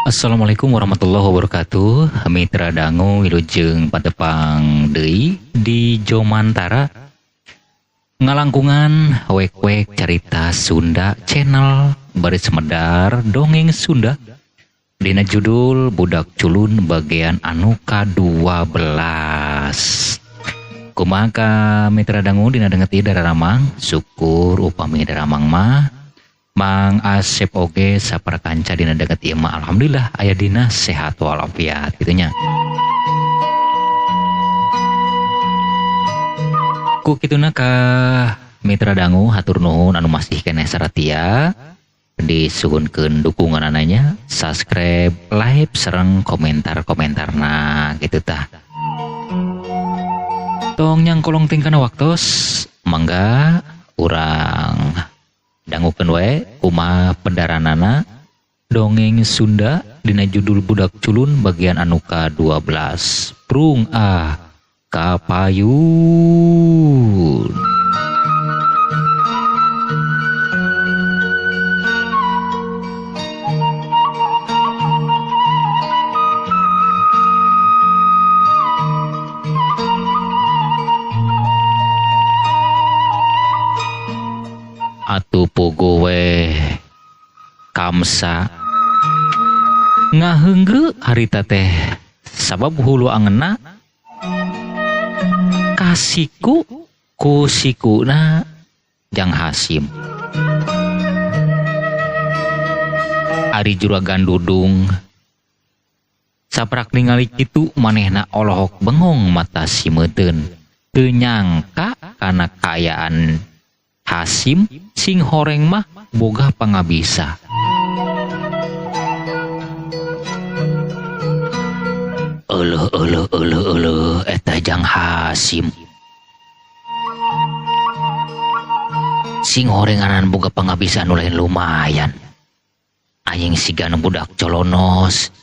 Assalamualaikum warahmatullahi wabarakatuh. Mitra dangu wilujeng patepang deui di Jomantara ngalangkungan wek-wek carita Sunda channel bari Sumedar dongeng Sunda dina judul Budak Culun bagian anu ka-12. Kumaha ka mitra dangu dina denget ieu daramang, syukur upami daramang mah Mang Asep oge saparakanca dina deket ieu mah alhamdulillah aya dina sehat walafiat kitu nya. Ku kituna ka mitra dangu hatur nuhun anu masih keneh saratia disuhunkeun dukunganana, subscribe, like sareng komentar-komentarna kitu tah. Tong nyangkolong tingkana waktos, mangga urang dangukeun wae kumaha pendaranana dongeng Sunda dina judul Budak Culun bagian anu ka-12. Prung ah kapayun. Atuh puguh we Kamsa ngaheunggeuk harita teh sabab hulu angeunna kasiku ku sikuna Jang Hasim. Ari juragan Dudung saprak ningali kitu manehna olohok bengong mata simeuteun, teu nyangka kana kaayaan Hasim sing horeng mah boga pangabisa. Euleuh euleuh euleuh euleuh eta Jang Hasim. Sing horenganan boga pangabisa nu lain lumayan. Anjing siga anu budak colonos.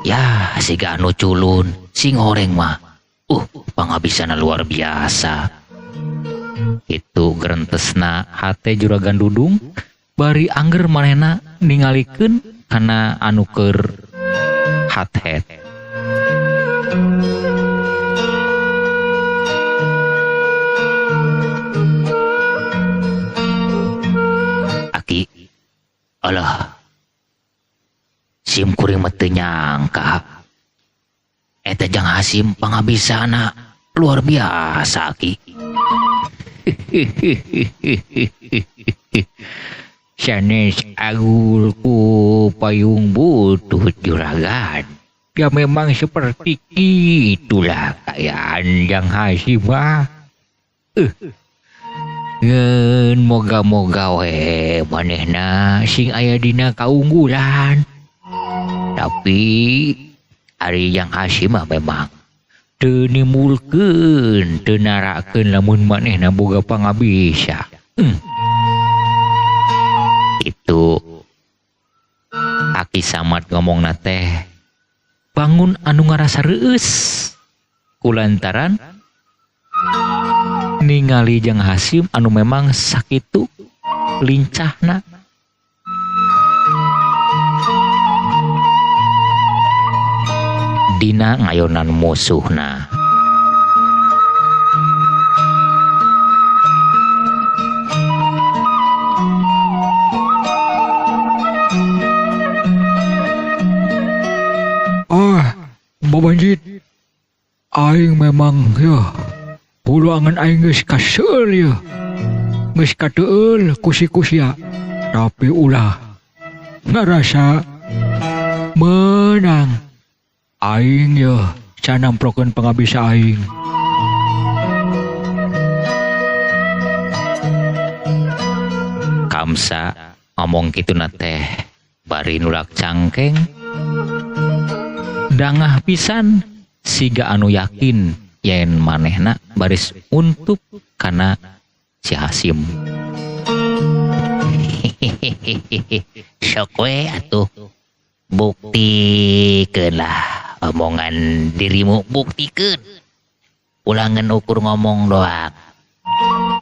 Ya siga anu culun sing horeng mah. Pangabisana luar biasa. Itu gerentesna hate juragan Dudung bari angger manehna ningalikeun kana anu keur hat-het. Aki, alah, sim kuring mah teu nyangka eta Jang Hasim pangabisana luar biasa aki. Sanes agul ku payung butuh juragan. Ya memang seperti itulah kaayaan Jang Hasim mah. Ngeun moga-moga we manehna sing aya dina kaunggulan. Tapi ari Jang Hasim mah memang teu nimulkeun, teu narakeun lamun manehna boga pangabisa. Itu Aki Samad ngomongna teh bangun anu ngarasa reueus kulantaran ningali Jang Hasim anu memang sakitu lincahna. Dina ngayonan musuhna. Ah, babanjit, aing memang ya, hulu angan aing geus kaseul ya, geus kateueul ku siku sia, tapi ulah ngarasa menang. Aing ya canamplokeun pangabisa aing. Kamsa ngomong kituna teh bari nulak cangkeng. Dangah pisan siga anu yakin yen manehna baris untup kana si Hasim. Sok we atuh buktikeun lah omongan dirimu, buktikeun. Ulangan ukur ngomong doang.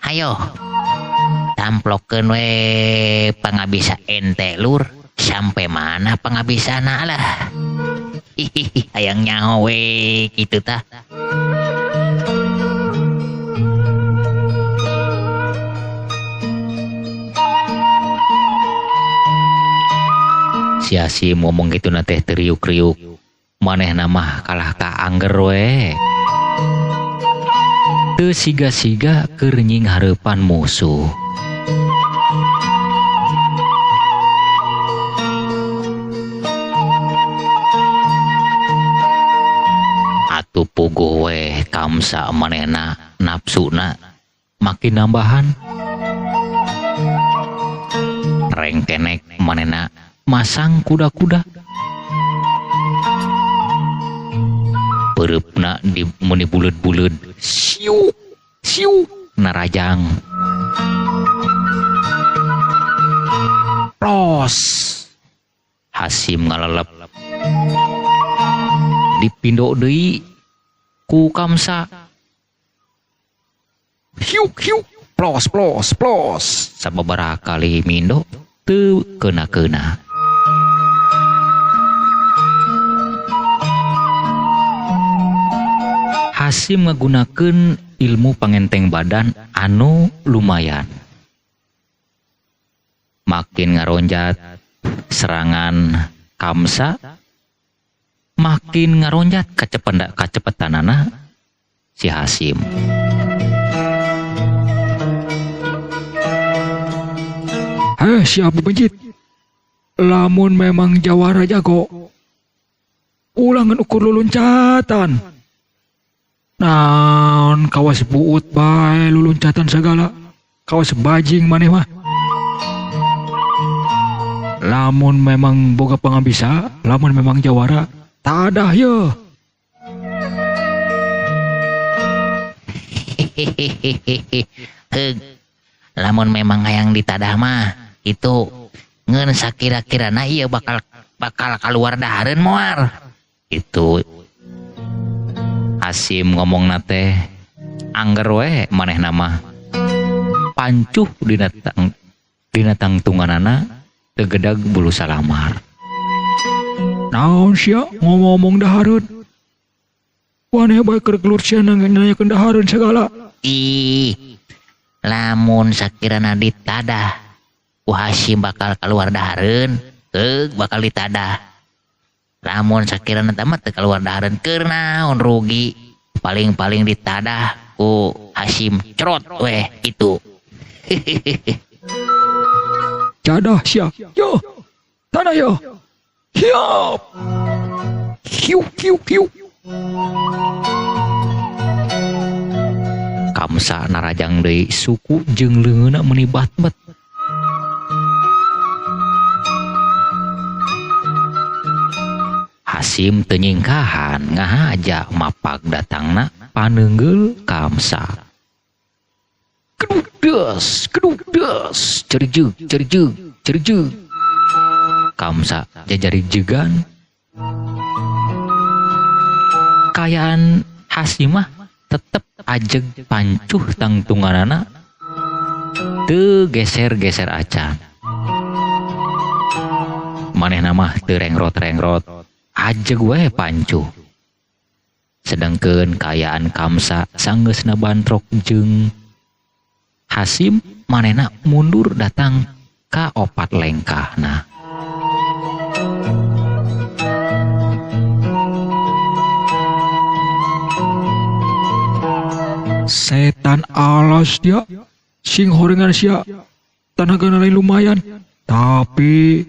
Hayo tamplokeun we pangabisa ente lur. Sampai mana pangabisana lah. Hihihi hayang nyaho we kitu tah. Si Hasim ngomong gitu na teh teriuk-riuk. Manehna mah kalah ka angger we. Teu siga-siga keur nyinghareupan musuh. Atuh puguh we Kamsa manehna nafsuna makin nambahan. Rengkenek manehna masang kuda-kuda. Pereupna di meni buleud-buleud siuk siuk narajang. Plos. Hasim ngalelep. Dipindo deui ku Kamsa. Hiuk hiuk plos plos plos. Sababaraha kali mindo teu keuna-keuna. Hasim ngagunakeun ilmu pangenteng badan anu lumayan. Makin ngaronjat serangan Kamsa, makin ngaronjat kacepetanana si Hasim. Heh, siapa bencit? Lamun memang jawara jago, ulangan ukur luluncatan. Naon kawas buut bae luluncatan segala, kawas bajing maneh mah. Lamun memang boga pangabisa, lamun memang jawara, tadah ye. Hehehe. Heug. Lamun memang hayang ditadah mah itu ngeun sakira-kirana ieu bakal keluar dahareun moal. Itu Hasim ngomongna teh angger we manehna mah pancuh dina tangtunganana teu gedag bulu salamar. Naon sia ngomong-ngomong dahareun? Waneh bae keur gelut sia nanyakeun dahareun segala. Ih, lamun sakirana ditadah ku Hasim bakal keluar dahareun, heug bakal ditadah. Lamun sakirana teh mah teu keluar dahareun keur naon rugi, paling-paling ditadah ku Hasim cerot weh kitu. Jadah sia. Yo. Tanah yo. Hiap. Hiu hiu hiu. Kamsa narajang deui suku jeung leungeunna meuni batbet. Hasim teu nyingkahan ngahaja mapak datangna paneunggeul Kamsa. Keduk des, cerjeug cerjeug cerjeug. Kamsa jajari jegan. Kayaan Hasim mah tetep ajeg pancuh tangtunganana teu geser-geser acan. Manehna mah teu rengrot-rengrot, ajeg we pancuh. Sedangkeun kayaan Kamsa sanggeusna bantrok jeung Hasim, manehna mundur datang ka opat lengkahna. Setan alas dia, sing horengan sia, tanagana lain lumayan, tapi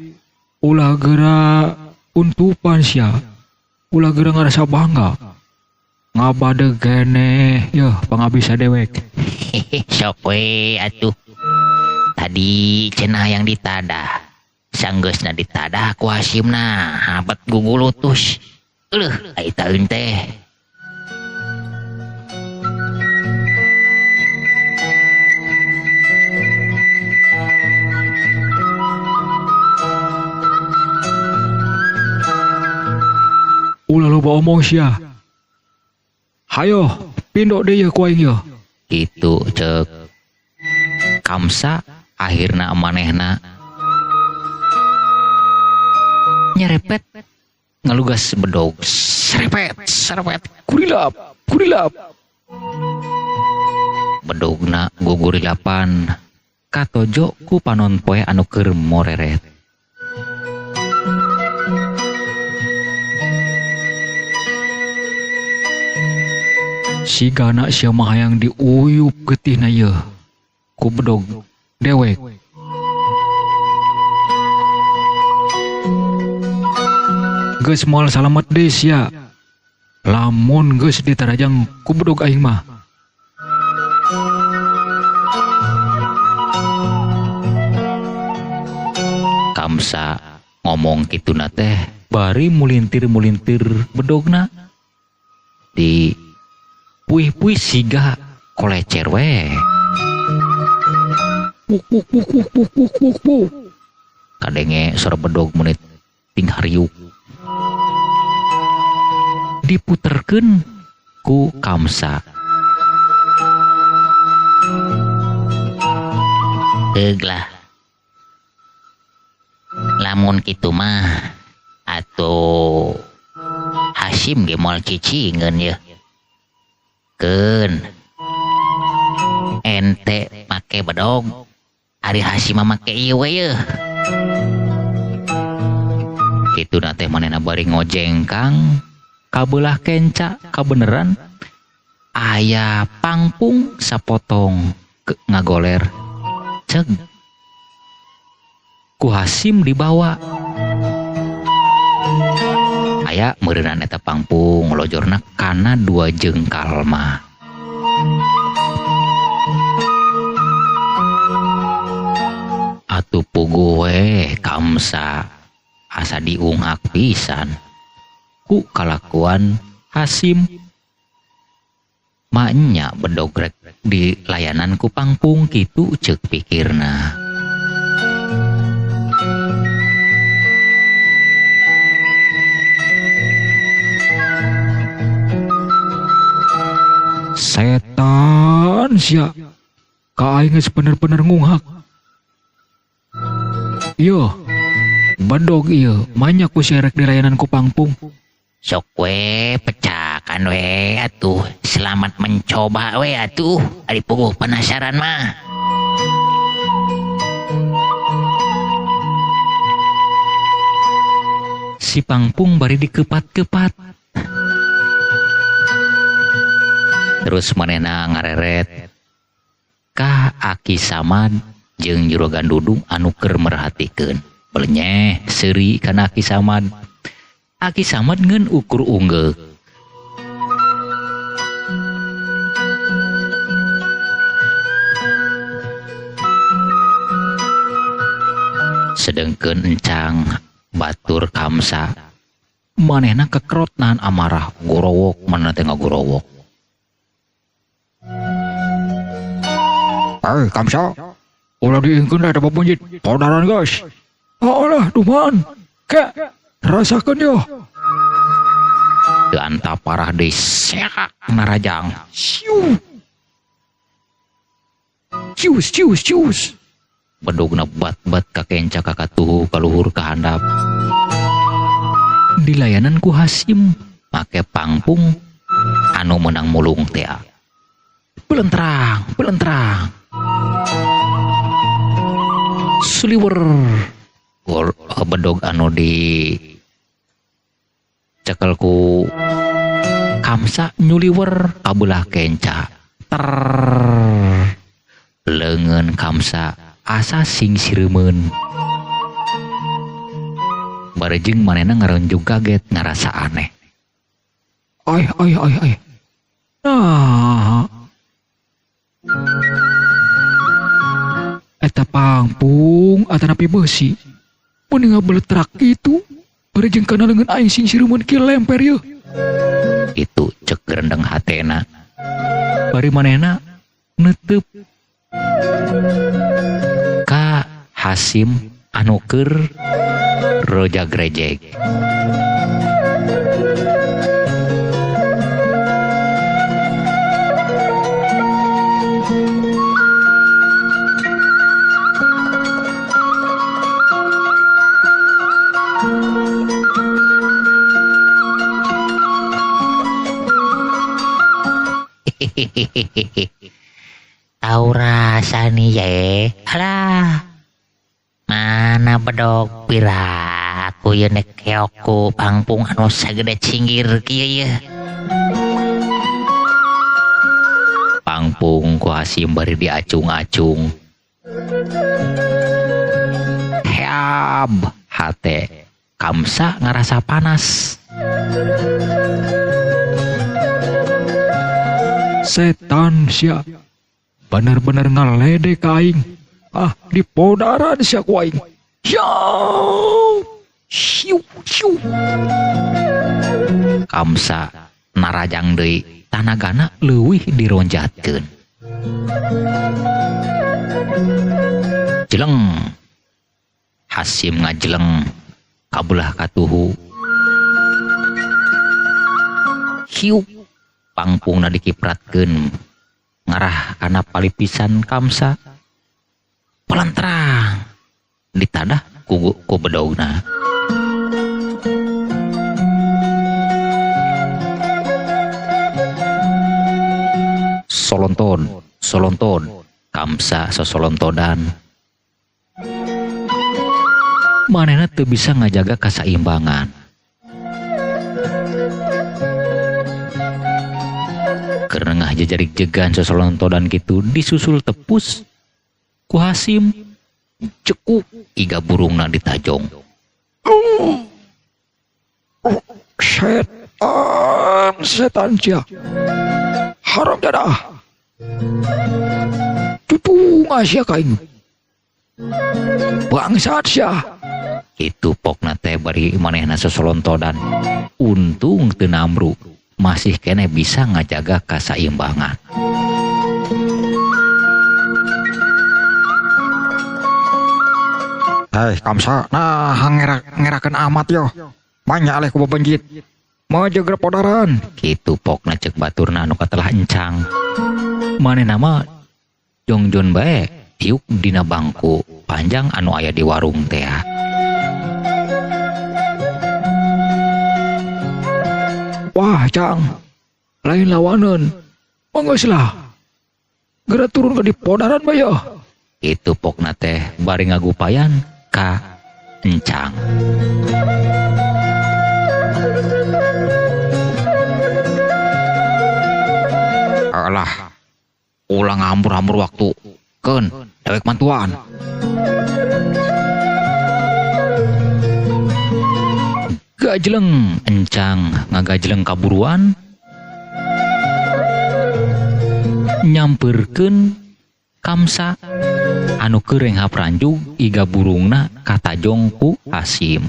ulah gera untupan sia, ulah gera ngarasa bangga, ngabade gene, yeuh pangabisa dewek. Hehehe, sok we atuh. Tadi cenah yang ditadah, sanggeusna ditadah ku Hasimna, habet gugulutus. Euleuh, ai taeun teh. Ulah loba omong sia. Hayo, pindok deui ku aing yeuh. Kitu ceuk Kamsa akhirna manehna Nyerepet ngalugas bedog serepet serepet kurilap kurilap. Bedogna gugurilapan katojo ku panon poe anu keur moreret. Sigana sia mah hayang diuyup getihna yeuh ku bedog dewek. Geus moal salamet deui sia. Lamun geus ditarajang ku bedog aing mah. Kamsa ngomong kituna teh bari mulintir-mulintir bedogna di puih-puih siga kolecer we. Puk puk puk puk puk puk puk puk. Kadenge suara bedog menit ting hariuk. Diputerkeun ku Kamsa. Heug lah. Lamun kitu mah atuh Hasim ge moal cicingeun yeuh. Keun. Ente make bedog, ari Hasim mah make ieu we yeuh. Kituna teh manehna bari ngojengkang kabelah kenca kabeneran aya pangpung sapotong ke ngagoler ceg ku Hasim dibawa. Aya meureunan eta pangpung lojorna kana dua jengkal mah. Atuh puguh we Kamsa asa diunghak pisan ku kalakuan Hasim. Maknya bedog rek di layanan ku pangpung kitu ceuk pikirna. Setan sia. Ka aing geus bener-bener ngunghak. Yo, bedog ieu manya ku sia rek di layanan ku pangpung. Sok we pecakan we atuh, selamat mencoba we atuh, ari puguh penasaran mah. Si pangpung bari dikepat-kepat. Terus manehna ngareret ka Aki Samad jeung Juragan Dudung anu keur merhatikeun. Belenyeh seuri kana Aki Samad. Aki Samad ngeun ukur unggeuk. Sedengkeun encang batur Kamsa manehna kekrot nahan amarah gorowok manehna teh ngagorowok. Hei Kamsa, ulah diingkeun eta babunjit podaran guys. Alah duman, ke rasakeun yo. Teu anta parah deui seak narajang. Siu. Cius cius cius. Bedogna bat-bat ka kenca ka katuhu ka luhur ka handap. Dilayanan ku Hasim make pangpung anu meunang mulung teh. Belentrang, belentrang. Suliwer. Gol bedog anu di cekel ku Kamsa nyuliwer kabelah kenca. Ter. Leungeun Kamsa asa sing sireumeun. Barejeng manehna ngaronjung kaget ngarasa aneh. Ai ai ai ai. Nah. Eta pangpung atanapi beusi. Mun ngabeletrak kitu, barejeng kana leungeun aing sing sireumeun kieu lemper yeuh. Itu cek gerendeng hatena. Bari manehna neuteub ka Hasim anu keur rojag-rejeg. Tahu rasa nih ye. Alah. Mana bedog piraku ye nek keokku pangpung anu sagede cinggir kieu ye. Pangpung ku Hasim bari diacung-acung. Heab hate Kamsa ngarasa panas. Setan sia. Bener-bener ngaledek ka aing. Ah, dipodaran sia ku aing. Siau. Siu siu. Kamsa narajang deui, tanagana leuwih dironjatkeun. Jeleng. Hasim ngajeleng kabelah katuhu. Hiup pangpungna dikipratkeun ngarah kana palipisan Kamsa. Pelentrang ditadah ku bedogna. Solonton, solonton, Kamsa sosolontodan. Manehna teu bisa ngajaga kasaimbangan. Keur nengah jejarik jegan sosolontodan kitu disusul tepus ku Hasim, cekuk iga burungna ditajong. Setan, setan sia. Haram jadah. Cucu sia ka aing. Bangsat sia. Itu pokna teh bari manehna sosolontodan. Untung teu namru, masih keneh bisa ngajaga kasaimbangan. Hei Kamsa, nah ngerakeun amat yo. Banyak aleh ku bebenjit. Mojo podaran. Kitu pokna cek baturna anu katelah encang. Manehna mah jongjon bae diuk dina bangku panjang anu aya di warung teh. Wah, Cang. Lain lawaneun. Manggeus lah. Geura turun ke di podaran bae yo. Itu pokna teh bari ngagupayan ka encang. Alah, ulah ngambur-hambur waktu. Keun, dewek mantuan. Gajleng encang ngagajleng kaburuan. Nyamperkeun Kamsa anu keur renghap ranjug iga burungna katajong ku Hasim.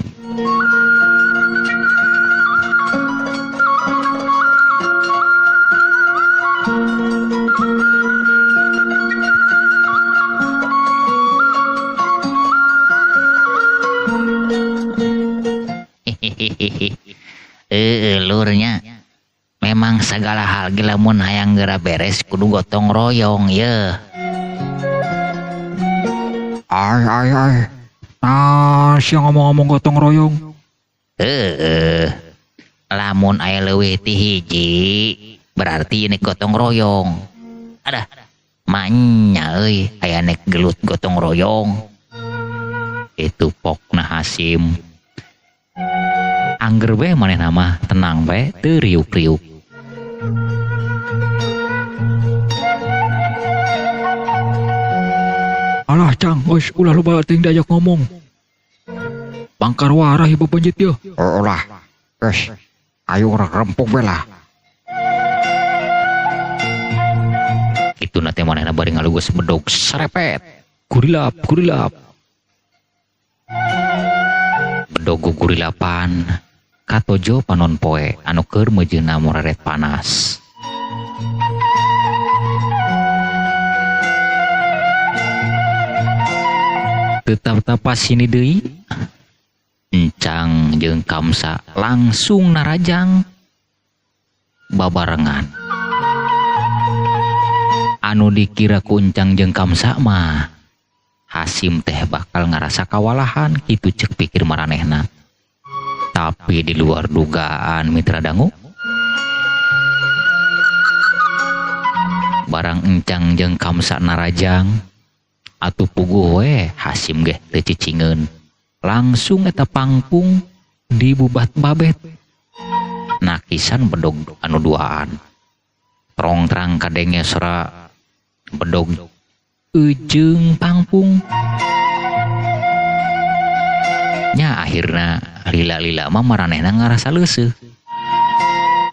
Lurnya memang segala hal ge lamun hayang geura beres kudu gotong royong ye. Ai ai ai. Nah, sia ngomong-ngomong gotong royong. Lamun aya leuwih ti hiji berarti ini gotong royong. Adah, manya euy aya nek gelut gotong royong. Itu pokna Hasim. Angger we manehna mah tenang we teu riuk-riuk. Alah Cang, geus ulah loba teuing diajak ngomong. Bangkar warah ieu bebenjit yeuh. Ulah. Geus, ayo urang rempuk we lah. Kituna teh manehna bari ngalugus bedog serepet. Gurilap, gurilap. Bedog gugurilapan katojo panon poe anu keur meujeuhna moreret panas. Tetap tapas sini deui Encang jeung Kamsa langsung narajang babarengan. Anu dikira ku Encang jeung Kamsa mah Hasim teh bakal ngarasa kawalahan kitu cek pikir maranehna. Tapi di luar dugaan mitra dangu. Barang encang jeung Kamsa narajang atuh puguh we Hasim ge teu cicingeun. Langsung eta pangpung dibubat babet. Nakisan bedog anu duaan. Trong-trang kadenge sora bedog ujung pangpung. Nya akhirna lila-lila mah maranehna ngarasa leuseuh.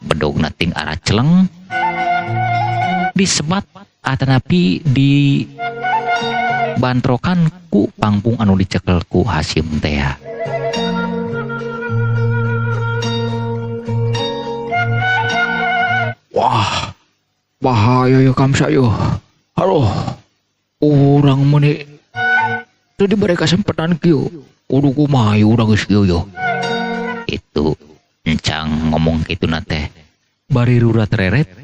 Bedogna ting arah celeng disebat atanapi di bantrokan ku pangpung anu dicekel ku Hasim teh. Wah, bahaya ya Kamsa yo. Halo, urang meuni teu dibere kasempatan kieu. Kudu kumaha urang geus kieu yo. Itu encang ngomong kitu na teh bari rurat reret.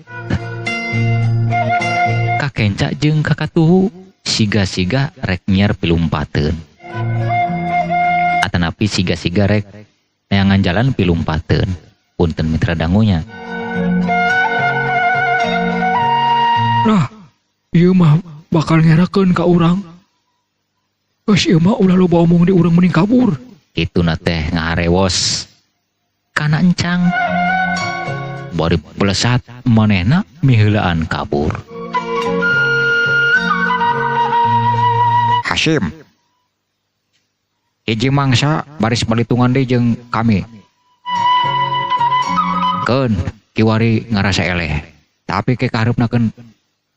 Kakenca jeung kakatuhu siga-siga rek nyiar pilumpateun. Atanapi siga-siga rek neangan jalan pilumpateun. Punten mitra dangunya. Nah, ieu mah bakal ngerakeun ka urang. Geus ieu mah ulah loba omong di urang mending kabur. Kitu na teh ngaharewos kana encang. Bari belesat manehna miheulaan kabur. Hasim, hiji mangsa baris balitungan deui jeung kami. Keun kiwari ngarasa eleh, tapi ke kahareupna keun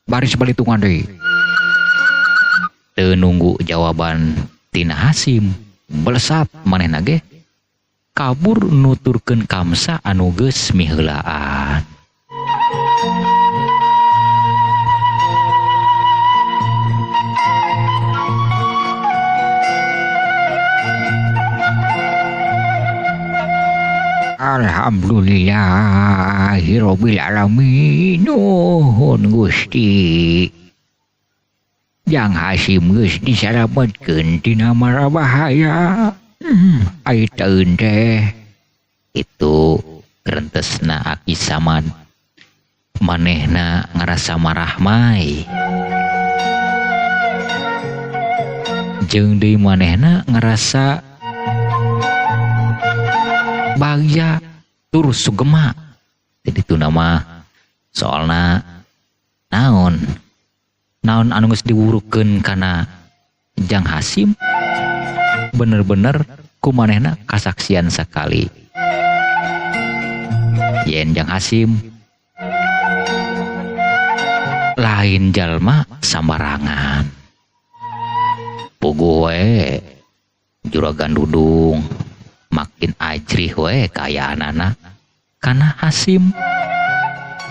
baris balitungan deui. Teu nunggu jawaban tina Hasim, belesat manehna ge kabur nuturkeun Kamsa anu geus miheulaan. Alhamdulillahirabbil alamin. Nuhun Gusti. Jang Hasim geus disalametkeun tina mara bahaya. Ai taeun teh. Itu rentesna Aki Samad. Manehna ngarasa marah mai. Jeung deui manehna ngarasa bagja tur sugema. Jadi itu nama soalna naon naon anu geus diwurukeun kana Jang Hasim bener-bener ku manehna kasaksian sakali. Yen Jang Hasim lain jalma sambarangan. Puguh we juragan Dudung makin ajrih we kaayaanana kana Hasim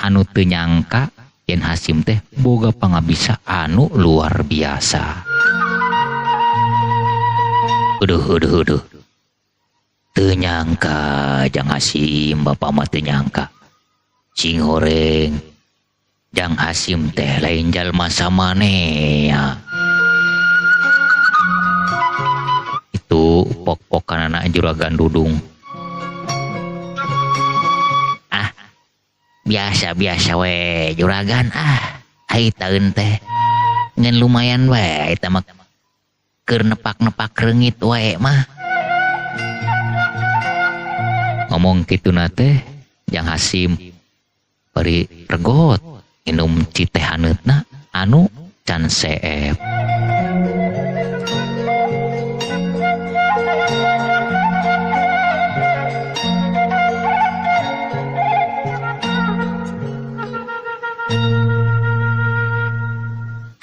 anu teu nyangka yen Hasim teh boga pangabisa anu luar biasa. Aduh aduh aduh. Teu nyangka Jang Hasim, bapak mah teu nyangka. Sing horeng Jang Hasim teh lain jalma samanea. Itu pok-pokanana juragan Dudung. Ah, biasa-biasa we juragan ah. Ai taeun teh ngan lumayan we eta mah keur nepak-nepak reungit wae mah. Ngomong kitu na teh Jang Hasim bari regot minum citeh haneutna anu can seep.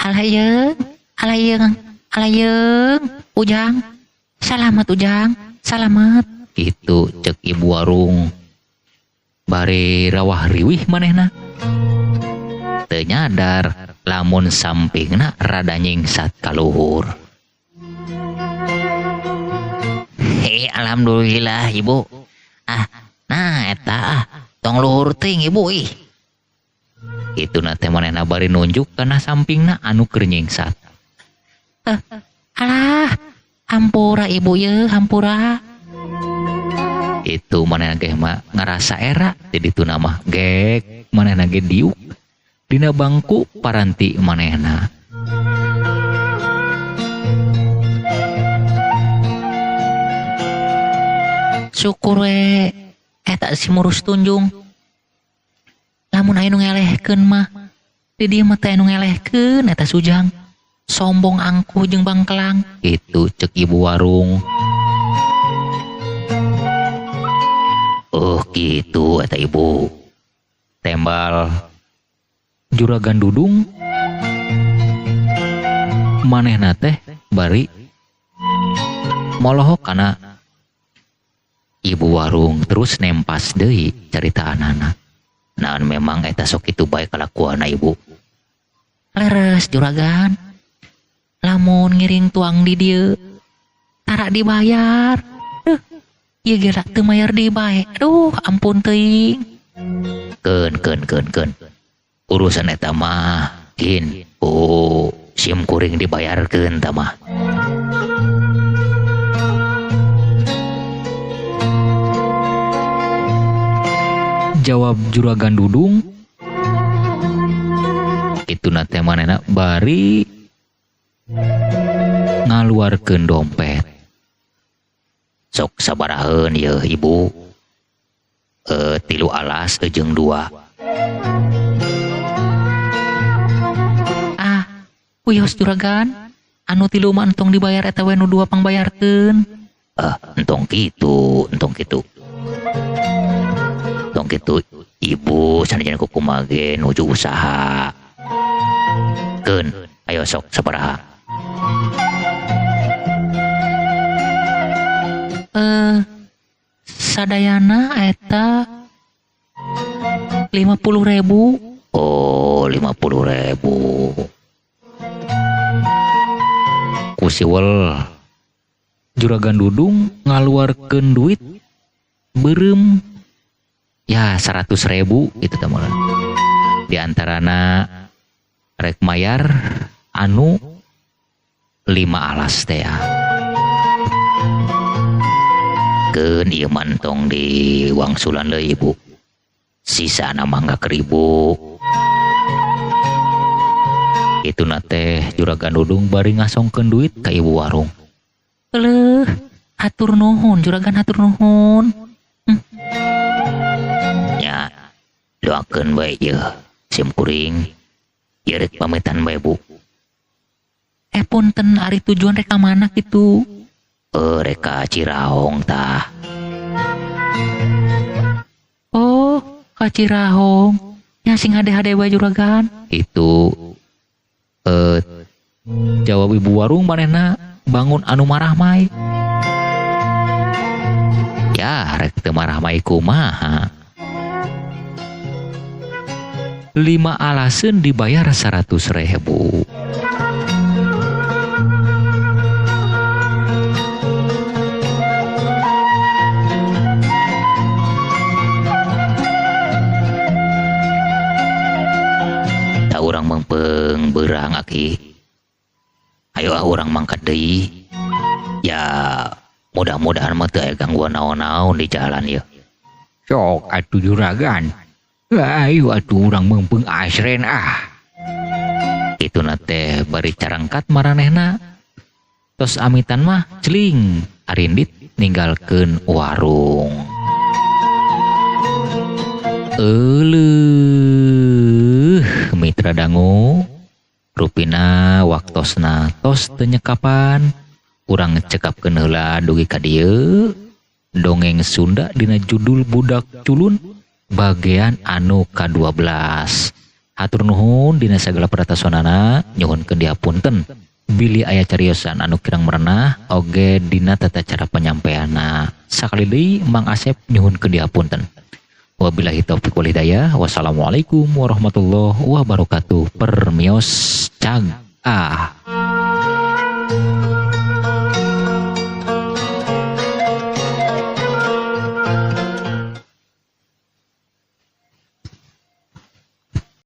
Alayeng, alayeng, alayeng, Ujang, salamat Ujang, salamat. Itu cek ibu warung bari rawah riwih manehna. Teu nyadar lamun sampingna rada nyingsat kaluhur. Hei, alhamdulillah ibu. Ah, nah eta ah, tong luhur ting ibu ih. Itu na teh manehna bari nunjuk kana sampingna anu keur nyingsat. Alah, hampura ibu ye, hampura. Itu manehna ge mah ngarasa era, jadi itu nama gek manehna ge diuk. Dina bangku paranti manehna. Syukur we eta si Murus Tunjung. Lamun aya nu ngelehkeun mah di dieu mah teh anu ngelehkeun eta Sujang. Sombong angkuh jeung bangkelang. Itu cek ibu warung. Oh gitu eta ibu. Tembal Juragan Dudung manehna teh bari molohok kana ibu warung terus nempas deui caritaanana. Naon memang eta sok kitu bae kalakuanna ibu. Leres juragan. Lamun ngiring tuang di dieu tara dibayar. Ieu ge teu mayar deui bae. Aduh, ampun teuing. Keun keun keun keun. Urusan eta mah kin ku sim kuring dibayarkeun ta mah. Jawab Juragan Dudung. Kituna teh manehna bari ngaluarkeun dompet. Sok sabaraheun yeuh ibu. 3 alas jeung 2. Ah, wios juragan. Anu 3 mah entong dibayar eta we nu 2 pangbayarkeun. Entong kitu, entong kitu. Entong kitu ibu sanajan kumaha ge nuju usaha. Keun, ayo sok sabaraha. Sadayana eta 50.000. Oh, 50.000. Kusiwel Juragan Dudung ngaluarkeun duit beureum ya 100.000 gitu teh meureun. Di antarana rek mayar anu 5 alas teh ya. Keun ieu mah entong di wangsulan deui ibu. Sisana mah mangga ke ibu. Kituna teh Juragan Dudung bari ngasongkeun duit ka ibu warung. Eleuh, hatur nuhun juragan, hatur nuhun. Nya, doakeun bae ieu sim kuring. Ieu rek pamitan bae bu. Punten ari tujuan rek ka mana kitu? Rek ka Cirahong tah. Oh, ka Cirahong. Nya sing hade-hade bae juragan. Itu jawab ibu warung manehna bangun anu marah mai. Ya, rek teu marah mai kumaha. 5 alaseun dibayar 100.000. Tak urang mengpeng berang aki. Ayo ah urang mangkat deui. Ya mudah-mudahan mah teu aya gangguan naon-naon di jalan ieu. Sok atuh juragan. Ayo atuh urang meungpeung asren ah. Kituna teh bari carangkat maranehna. Tos amitan mah celing arindit ninggalkeun warung. Euleuh mitra dangu. Rupina waktosna tos teu nyekapan. Urang cekapkeun heula dugi ka dieu. Dongeng Sunda dina judul Budak Culun bagian anu ka-12. Hatur nuhun dina sagala pratosonana, nyuhunkeun dihapunten bilih aya cariosan anu kirang merenah oge dina tata cara penyampaianna. Sakali deui Mang Asep nyuhunkeun dihapunten. Wabillahi taufiq wal hidayah. Wassalamualaikum warahmatullahi wabarakatuh. Permios cag ah.